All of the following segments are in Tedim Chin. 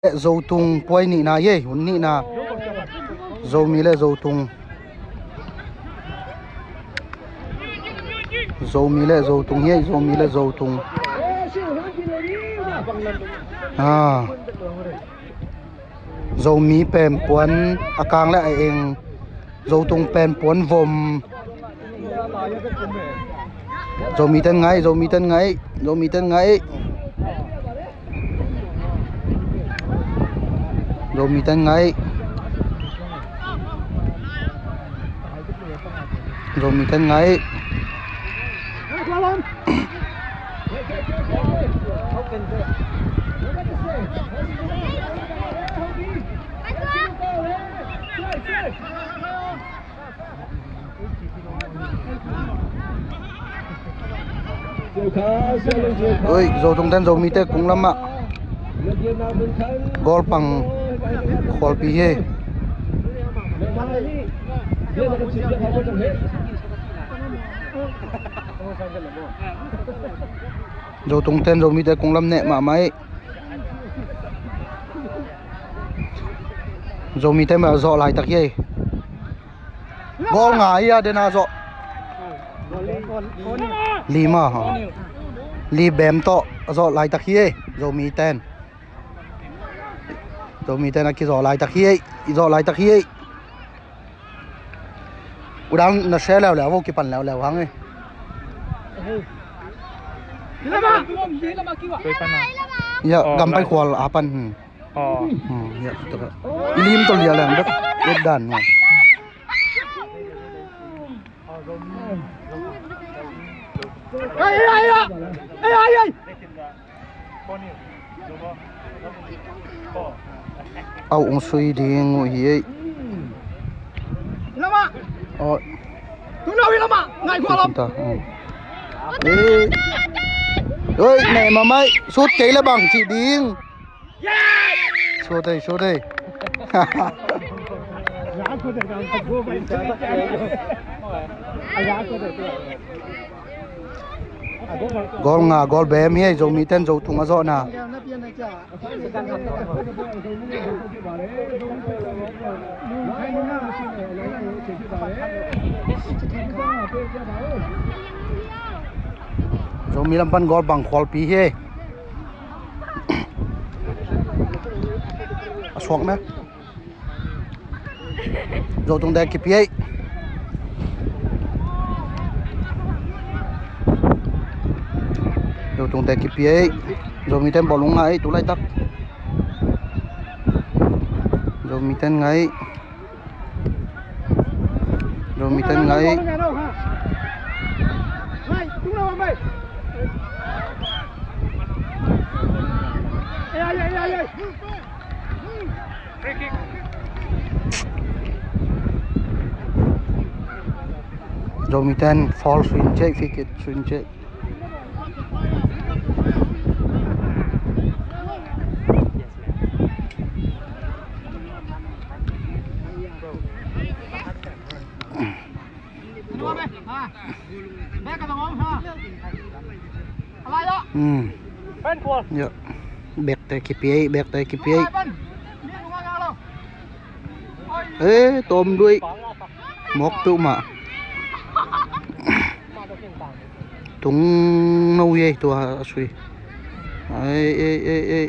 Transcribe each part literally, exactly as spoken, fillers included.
Zotung puai nihna hi ei, hun nihna. Zomi le Zotung. Zomi le Zotung hi ei, Zomi le Zotung. Ah. Zomi pen puan a kang le a eng. Zotung pen puan vom. Zomi ten ngai, Zomi ten ngai, Zomi ten ngai. Zomi ten ngai. Zomi ten ngai. Oi, Zotung ten Zomite kung lamah goal pang khualpi hi. Zotung ten Zomite kung lam neh mahmah hi. Zomite mah zawh laitak hi. Goal nga hi a, dena zawh. Li ma, ha. Li bem tawh a zawh laitak hi ei, Zomi ten. Zomi ten a kizawh laitak hi ei, i zawh laitak hi ei. Udang na share leuleu, vo kipan leuleu hang ei. Ya, gam pai khual a pan. Hmm, ya, tuk a. Lim tawh lia leng bek et dan. Au ung sui ding uh hi ei. Lamah. Oh. Tung lo hi lamah. Ngai khua lam. Ta, hmm. Eh. Oi, nei mamai. Sut kei le bang ci ding. Sut ei, sut ei. Goal nga, goal bem hi ei, Zomi ten Zotung a zawhna. Zomi lam pan goal bang khualpi hi. A suak na. Zotung te kipia ei. Zotung te kipia ei. Zomi ten bawlung nga ei, tu laitak. Zomi ten nga ei. Zomi ten nga ei. Zomi ten foul swing check, free kick swing check. Hmm. Ya. Bek te kipia ei, bek te kipia ei. Eh, tom duai. Mok tu ma. Tung no ei, tua a sui. Ei, ei, ei, ei.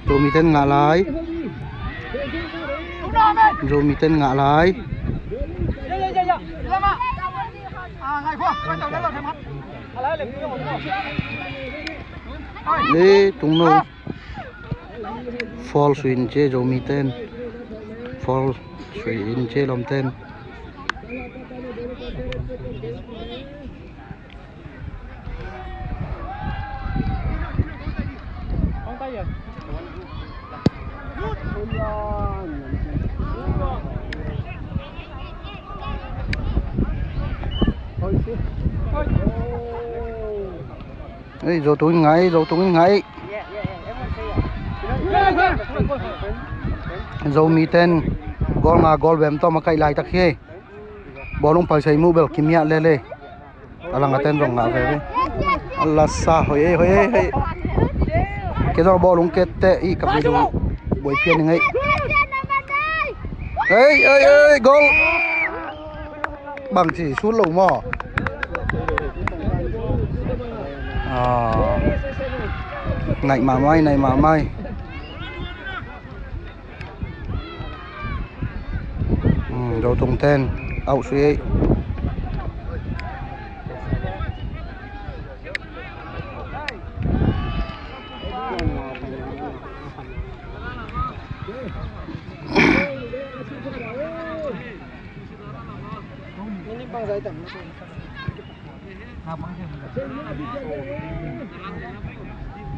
Zomi ten ngah lai. Zomi ten ngah lai. Ei, tung no. Foul sui in ci ei Zomi ten. Foul sui in ci ei lawm ten. Ei, Zotung in ngah ei, Zotung in ngah ei. Zomi ten goal nga goal bem tawh makaih laitak hi. Bawlung paisai muh bel kimiah lel ei. A lang a ten zong ngah veve. A la sa, hoi ei, hoi ei, hoi. Kei zong bawlung kette i ka bidu buai pian ning ei. Ei, ei, ei, gol. Bang ci sut lo maw? Ah. Naih mahmai, naih mahmai. Hmm, Zotung ten auh sui ei.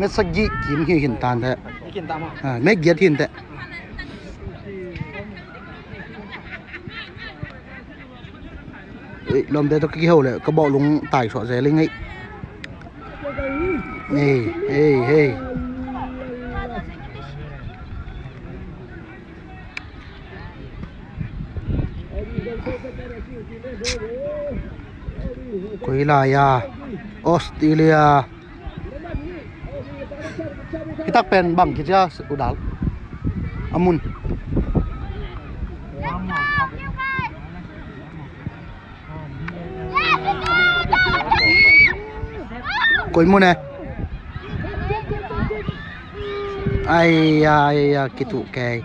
Met sagih kim hi hin tan te. Ah, met giat hin te. Eh, lawmte tawh ka kiho le ka bawhlung taisuah zel ing ei. Ei, ei, ei. Koi lai a, Australia. Hitak pen bang kicia, Udal? A mun. Koi mun e? Ai, ai, ai, kituh kei.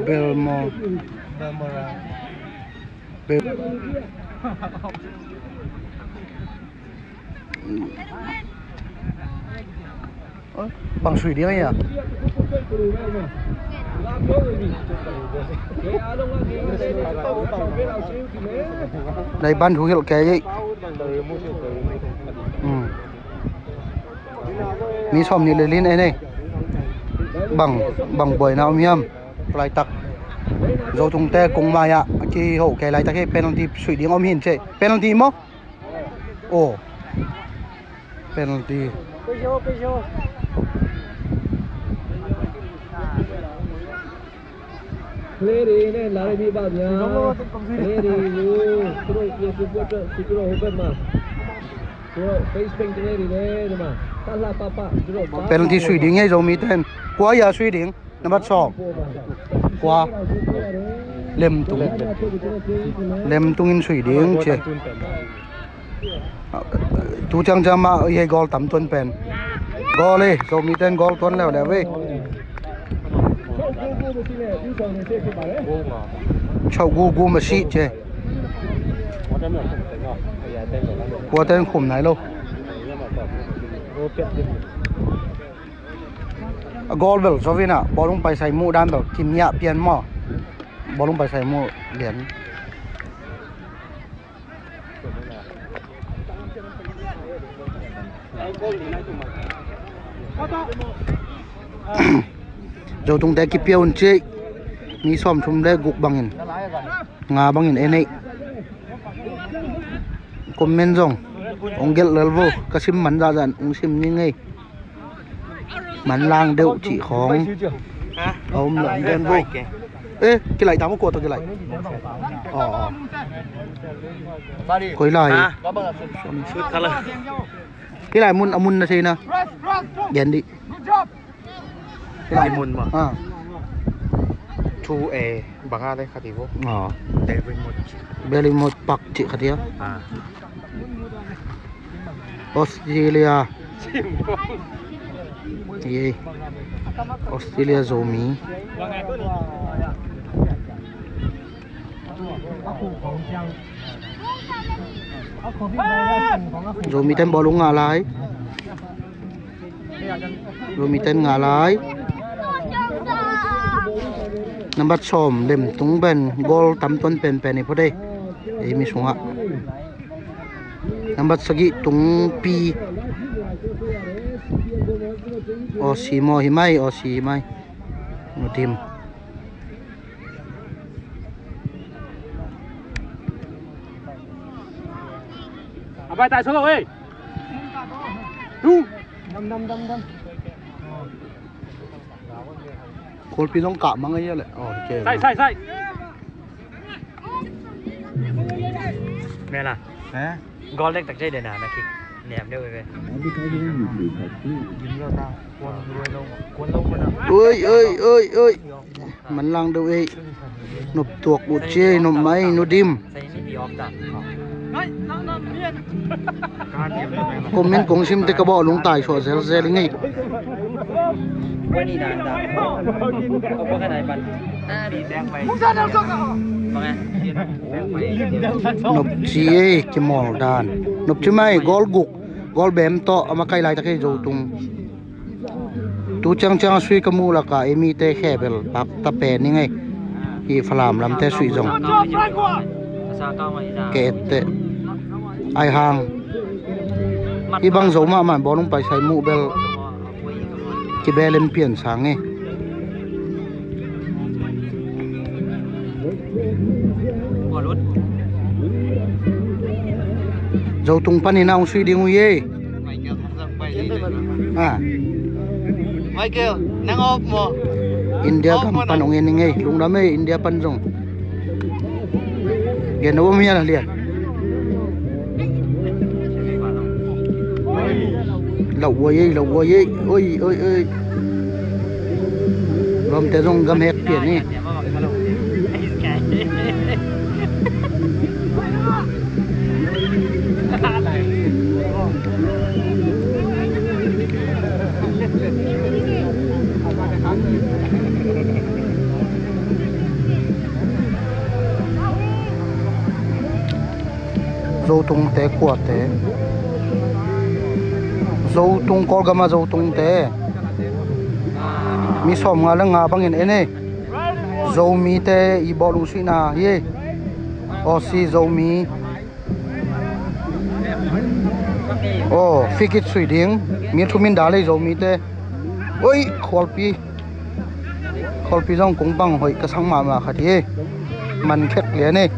Belmore. Bel- Bang sui ding a? Nai ban thu hilh kei ei. Hmm. Mi sawm nih le li nei nei. Bang, bang buaina om hiam? Laitak Zotungte kung mai-ah kiho kei laitak hi, penalty sui ding om hin ci. Penalty maw? Oh. Penalty. Penalty sui ding hi Zomi ten. Kua ia sui ding? Nambat sawm. Kua? Lemtung. Lemtung in sui ding ci. Tu ciangciang mah i hei goal tam tuan pen. Goal hi, Zomi ten goal tuan leuleu hi. Chau gu gu masih ci. Kua ten khum nai lo. A goal bel zo vin a, bawlung paisai muh dan bel kimiah pian maw? Bawlung paisai muh lian. Zotungte kipia un ci. Mi sawmthum le guk bangin, nga bangin en ei. Comment zong ong gelh lel vo, ka sim man zahzah ong sim ni ngei. Man lang deuh cih khawng a om lo, gen vo. Eh, kilaih ta maw, kua tawh kilaih? Aw, aw. Koi lai? Hih lai mun, a mun na thei na. Gen dih. Hih lai mun maw? Ah. Two A bang a le khat hi vo. Aw. Belly mot pak cih khat hi a. Ah. Australia. Ye. Australia Zomi. Zomi ten bawlung ngah lai. Zomi ten ngah lai. Nambat sawm Lemtung pen goal tam tuan penpen hi phot ei. Ei mi sungah. Nambat sagih Tungpi. Aussie maw hi mai, Aussie hi mai. Nutim. A bai tai solo ei. Tu. Dam, dam, dam, dam. Kawlpi zong kah mang a hia leh. Oh, okay. Sai, sai, sai. Mela. He? Goal dek tak cei dena na kick. Niam deuh ve. Ui, ui, ui, ui. Man lang deuh ei. Nop tuak uh ci ei, nop mai, nu dim. Comment kong sim te ka bawh lungtai suah zelzel i ngei. Nopci ei, kimawl dan. Nopci mai, goal guk, goal bem tawh a makai laitak ei Zotung. Tu ciangciang a sui ka muh laka ei mite khe bel pak ta pen i ngei. Hi Falam lamte sui zong. Ke ette. Ai hang. Hi bang zo mahmah bawlung paisai muh bel. Kibelin pian sang e. Zotung panin a hong sui ding uh hi ei. Ah. Michael, nang off maw? India gam pan hong en i ngei. Lungdam ei, India pan zong. Gen a um hian a lian. Lauh uai ei, lauh uai ei. Oi, oi, oi. Lawmte zong gam hek pian hi. Zotungte kuate. Zotung, Kawlgama Zotungte. Mi sawmnga le nga bangin en ei. Zomite i bawlung suihna hi ei. Aussie Zomi. Aw, free kick sui ding. Mi thumin dal ei Zomite. Oi, khualpi. Khualpi zong kung bang hoih ka sang mahmah khat hi. Man khek lian ei.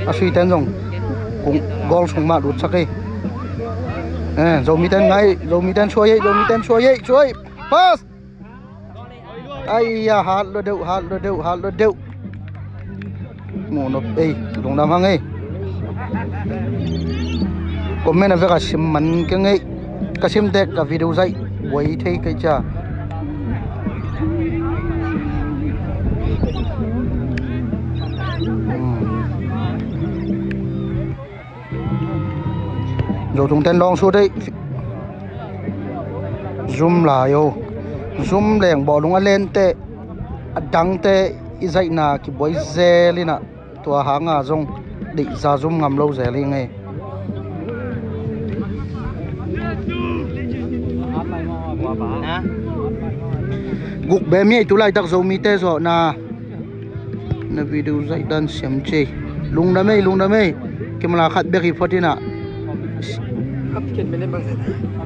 A suiten zong kung goal sung mah lutsak ei. Eh, Zomiten ngai, Zomiten suai ei, Zomiten suai ei, suai. Pass! Ai ya, hat lo deuh, hat lo deuh, hat lo deuh. Mu nop ei, lungdam hang ei. Comment a vek a sim man keng ei. Ka sim tek ka video zaih buai thei kei cia. Hmm. Zotungten long sut ei. Zum lai o. Zum leng bawlung a lente, a dangte i zaihna kibuai zel inah, tua hanga zong deihza zum ngam lo zel i ngei. Guk bem hi ei, tu laitak Zomite zawhna. Na video zaih dan siam cei. Lungdam ei, lungdam ei. Camera khat bek hi phot inah.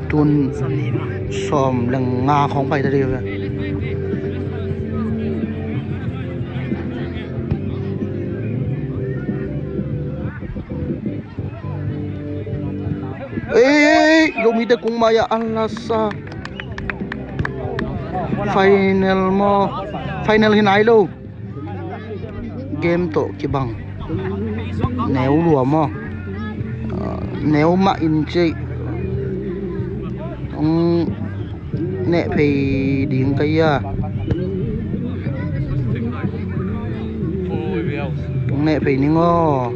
Tun sawm le nga khawng pai ta dih ve. Ei, ei, ei, Zomite kung mai-ah an la sa. Final maw? Final hi nai lo. Game tawh kibang. Neu lua maw? Ah, neu mah in cei. Hong neh phei ding ka hia. Hong neh phei ning aw.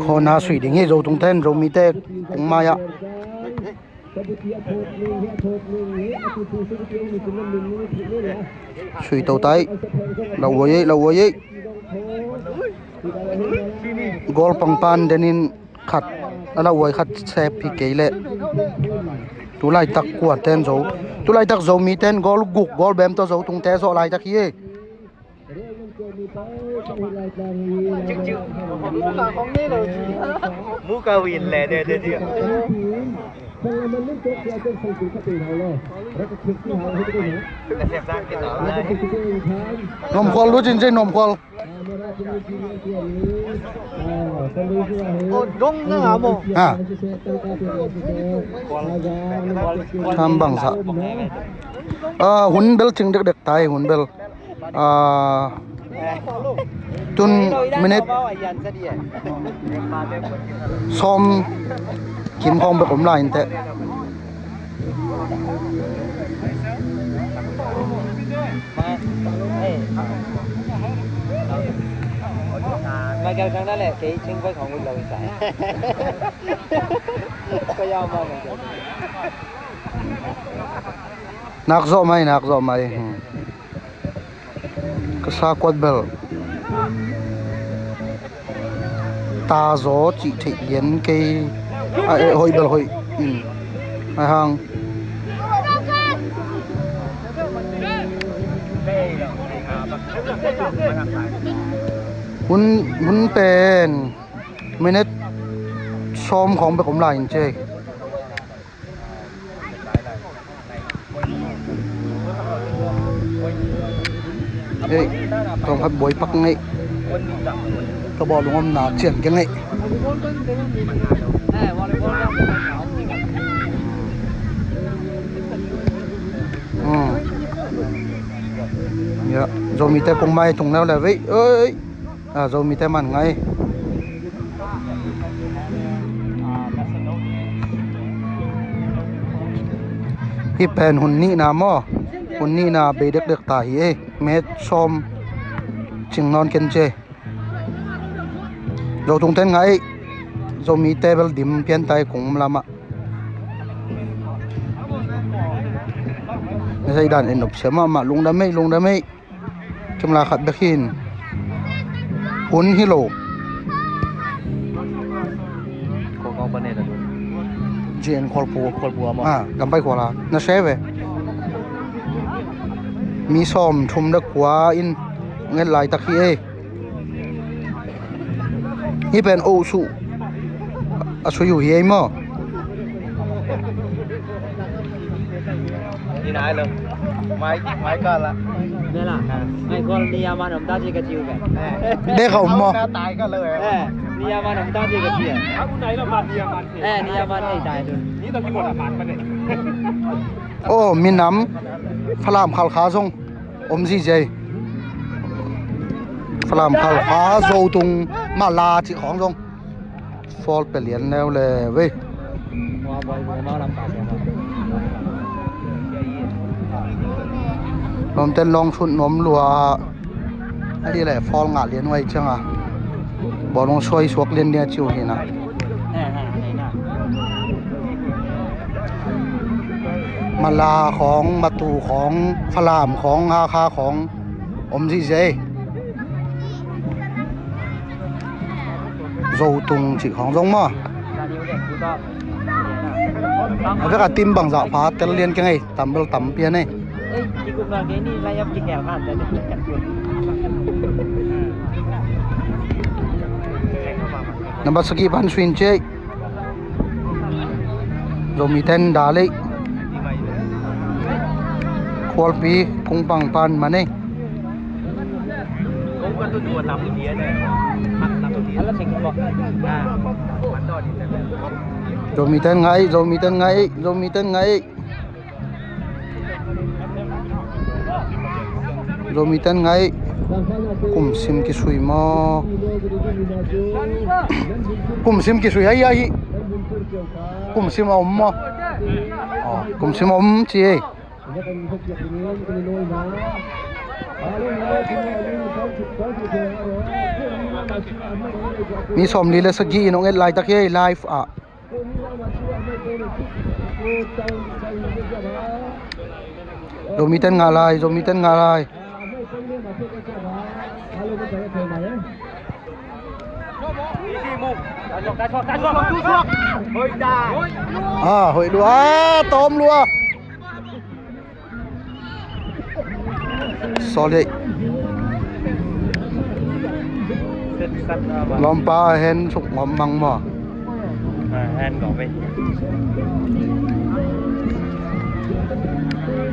Khawna sui ding hi Zotungten, Zomite kung mai-ah. Sui to tai. Lauh uai ei, lauh uai ei. Goal pangpan denin khat a lauh uai khat sep hi kei leh. Tulaitak kuaten zo. Tulaitak Zomiten goal guk goal bem tawh Zotungte zawh laitak hi. Muka win le de de de. Nomkhual lu cin cei nomkhual. Ha. Tham bangzah. Ah, hun bel cing dekdek tai, hun bel. Ah, tun minute sawm kim khawng bek om lai inteh. Michael kang na le kei ching bai khawng ut lo in sai. Nak zawh mai, nak zawh mai. Hmm. Ka sa kuat bel ta zaw cih theih lian kei. A, eh, hoih bel hoih. Hmm. Ai hang. Hun, hun pen minute sawm khawng bek om lai in cei. Ei, tawm khat buai pak ngei. Ka bawlung omna cian kei ngei. Hmm. Ya, Zomite kung mai tung neu le vei. Ei. A, Zomite man ngai. Hih pen hun nihna maw? Hun nihna bei dekdek ta hi ei. Minute sawm cing nawn ken ce. Zotungten ngai. Zomite bel dim pian tai kung lamah. Na sei dan en nop sia mahmah, lungdam ei, lungdam ei. Kim la khat bek hin. Hun hi lo. G N Khualpu. Khualpu a maw? Ah, Gampai Khual a. Na share ve. Mi sawm thum le kua in nget laitak hi ei. Hih pen oh suh a sui uh hi ei maw? Ni nai lo. Mai, mai ka la. Ni la. Mai kol ni a man om ta ci ka ci uh ve. Dek a om maw? Ni a man om ta ci ka ci a. Eh, ni a man ei tai dun. Ni to ki mo la man pa ne. Oh, minam Falam Khalkha zong om zizia. Falam Khalkha, Zotung, Mala cih khawng zong. Fawl pia lian neu le vei. Lawmten lawng sut nuam lua. A hi le fawl ngah lian uh ai cianga bawlung suai suak lian lian ciu hi na. Mala khawng, Matu khawng, Falam khawng, Hakha khawng om zihziah ei. Zotung cih khawng zong maw? A vek a team bangzah pha tel lian keng ei, tam bel tam pian ei. Nambat sagih pan suin ciai. Zomiten dalei. Khualpi kung pang pan manei. Zomiten ngai, Zomiten ngai, Zomiten ngai. Zomiten ngai. Kumsim kisui maw? Kumsim kisui ai ai. Kumsim a om maw? Kumsim a om ci ei. Mi sawmli le sagih in hong et laitak hi ei, live ah. Zomiten ngah lai, Zomiten ngah lai. Ah, hoih lua, ah, tawm lua. Sorry. Lawmpa hen suk ngawm mang maw? Hen kong vei.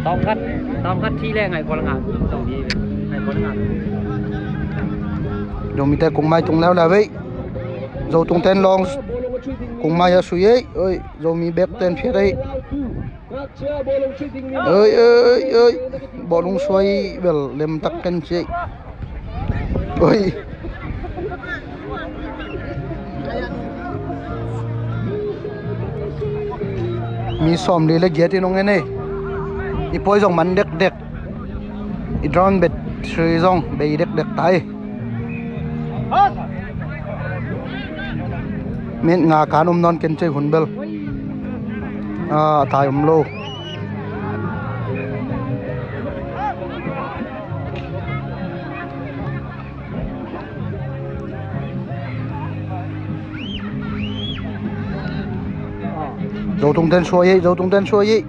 Tawmkhat, tawmkhat thi le ngaih kol ngah. Tawm hi ngaih kol ngah. Zomite kung mai tung leuleu vei. Zo tungten lawng kung mai a sui ei. Oi, Zomi bekten phiat ei. Oi, oi, oi. Bawlung suai bel lemtak ken ci ei. Oi. Mi sawmli le giat in hong en ei. I pawi zong man dekdek. I drone battery zong bei dekdek ta ei. Minute nga kan um nawn ken ci ei hun bel. A tai om lo. Zo tungten suai ei, Zo tungten suai ei.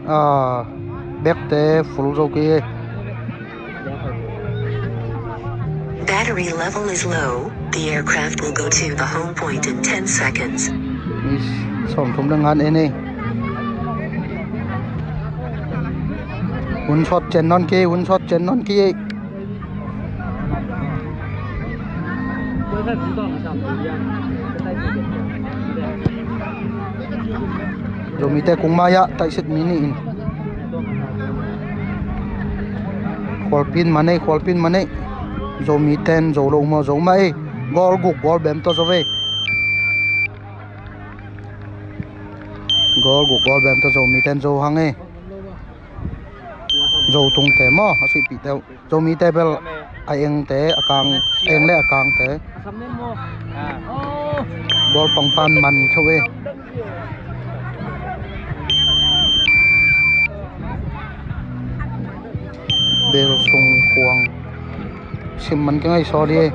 A, bekte full zo kei ei. Battery level is low. The aircraft will go to the home point in ten seconds. Mi sawmthum le nga in en ei. Hun sawt cian nawn kei ei, hun sawt cian nawn kei ei. Zomite kung mai ah taisit mi nih in. Khualpi in man ei, khualpi in man ei. Zomiten zo lo maw, zo mah ei. Goal guk goal bem tawh zo vei. Goal guk goal bem tawh Zomiten zo hang ei. Zo tungte maw a suihpihte uh. Zomite bel a engte, a kang, a eng le a kangte. Bawlpang pan man kheuh ei. Bel sung khuang. Sim man kei ngaih sawl ei.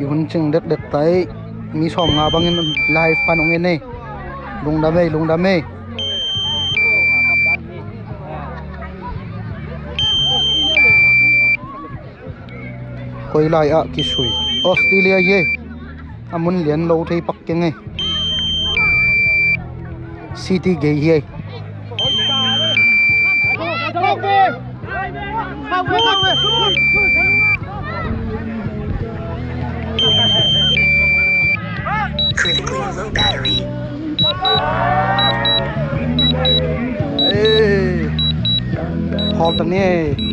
I hun cing dekdek ta ei. Mi sawmnga bangin live pan hong en ei. Lungdam ei, lungdam ei. Koi lai ah kisui? Australia hi ei. A mun lian lo thei pak keng ei. City gei hi ei. Critically low battery. Ei, khawl ta ni ei.